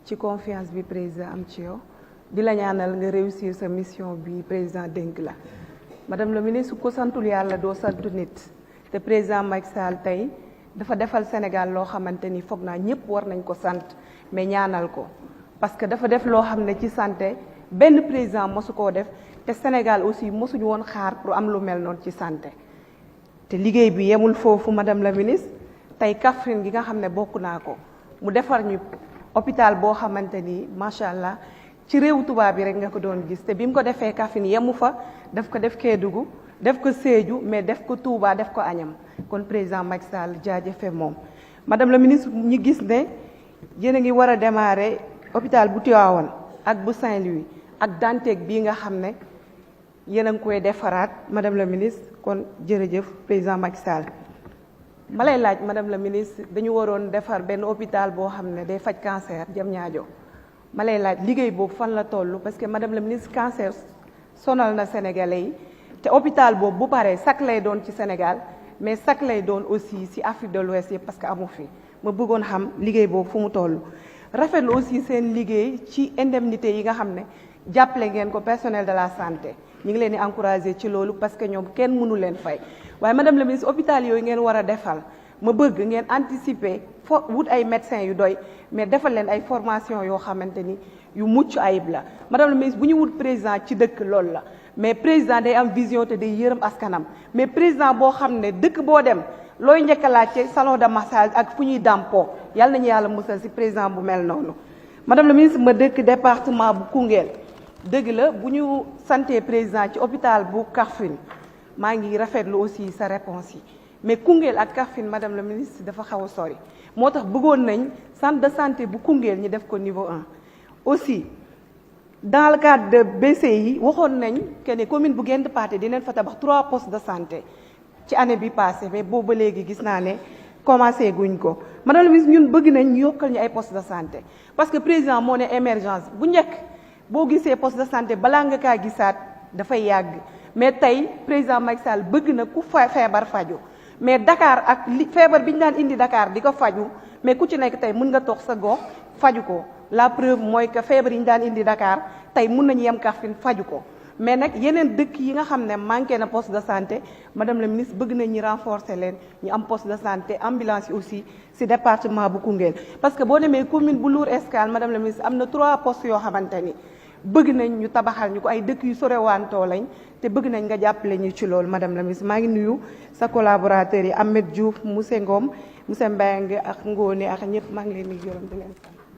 ci confiance bi président am ci yow di la ñaanal nga réussir sa mission bi président dénk la madame la ministre ko santul yàlla doo santu nit te président Macky Sall tey dafa defal Sénégal loo xamante ni foog naa ñëpp war nañ ko sant mais ñaanal ko parce que dafa def loo xam ne ci santé benn président mosu koo def te Sénégal aussi mosuñu woon xaar pour am lu mel noonu ci santé te liggéey bi yemul foofu madame la ministre tey Kaffrine gi nga xam ne bokk naa ko mu defar ñu hôpital boo xamante ni macha allah ci réewu tubaab bi rek nga ko doon gis te bi mu ko defee Kaffrine yemu fa daf ko def Kédougou def ko Sédhiou mais def ko Touba def ko Agnam kon président Macky Sall jaajëfe moom madame la ministre ñi gis ne yéen a ngi war a démarrer hôpital bu Tivaouane ak bu Saint-Louis ak Dantec bii nga xam ne yéen a ngi koy defaraat madame la ministre kon jërëjëf président Macky Sall ma lay laaj madame la ministre dañu waroon defar benn hôpital boo xam ne day faj cancer Diamniadio ma lay laaj liggéey boobu fan la toll parce que madame la ministre cancer sonal na sénégalais yi te hôpital boobu bu paree sax lay doon ci Sénégal mais sax lay doon aussi ci Afrique de l'Ouest yëpp parce que amu fi ma bëggoon xam liggéey boobu fu mu toll rafetlu aussi seen liggéey ci indemnité yi nga xam ne jàppale ngeen ko personnel de la santé ñu ngi leen di encourager ci loolu parce que ñoom kenn mënu leen fay waaye madame la ministre hôpital yooyu ngeen war a defal ma bëgg ngeen anticiper wut ay médecins yu doy mais defal leen ay formation yoo xamante ni yu mucc ayib la madame la ministre bu ñu wut président ci dëkk loolu la mais président day am vision te day yërëm askanam mais président boo xam ne dëkk boo dem looy njëkk a laajte salon de massage ak fu ñuy dàmpoo yàlla nañu yàlla musal ci président bu mel noonu madame la ministre ma dëkk département bu Koungheul dëgg la bu ñu santé président ci hôpital bu Kaffrine maa ngi rafetlu aussi sa réponse yi mais Koungheul ak Kaffrine madame la ministre dafa xaw a sori moo tax bëggoon nañ centre de santé bu Koungheul ñu def ko niveau 1 aussi dans le cadre de BCI waxoon nañ que ne commune bu Guet Pathé dinañ fa tabax 3 postes de santé ci année bi passé mais boobu ba léegi gis naa ne commencé guñ ko madame la ministre ñun bëgg nañ ñu yokkal ñu ay postes de santé parce que président moo ne émergence bu njëkk boo gisee poste de santé balaa nga kaa gisaat dafay yàgg mais tey président Macky Sall bëgg na ku feebar faju mais Dakar ak feebar bi ñu daan indi Dakar di ko faju mais ku ci nekk tey mën nga toog sa gox faju ko la preuve mooy que feebar yi ñu daan indi Dakar tey mën nañu yem Kaffrine faju ko mais nag yeneen dëkk yi nga xam ne manqué na poste de santé madame la ministre bëgg nañ ñu renforcer leen ñu am poste de santé ambulance yi aussi ci département bu Koungheul parce que boo demee commune bu Lour Escale madame la ministre am na 3 postes yoo xamante ni bëgg nañ ñu tabaxal ñu ko ay dëkk yu sorewantoo lañ te bëgg nañ nga jàppale ñu ci loolu madame la ministre maa ngi nuyu sa collaborateurs yi Ahmed Diouf monsieur Ngom monsieur Mbengue ak Ngone ak ñëpp maa ngi leen di gërëm di leen sant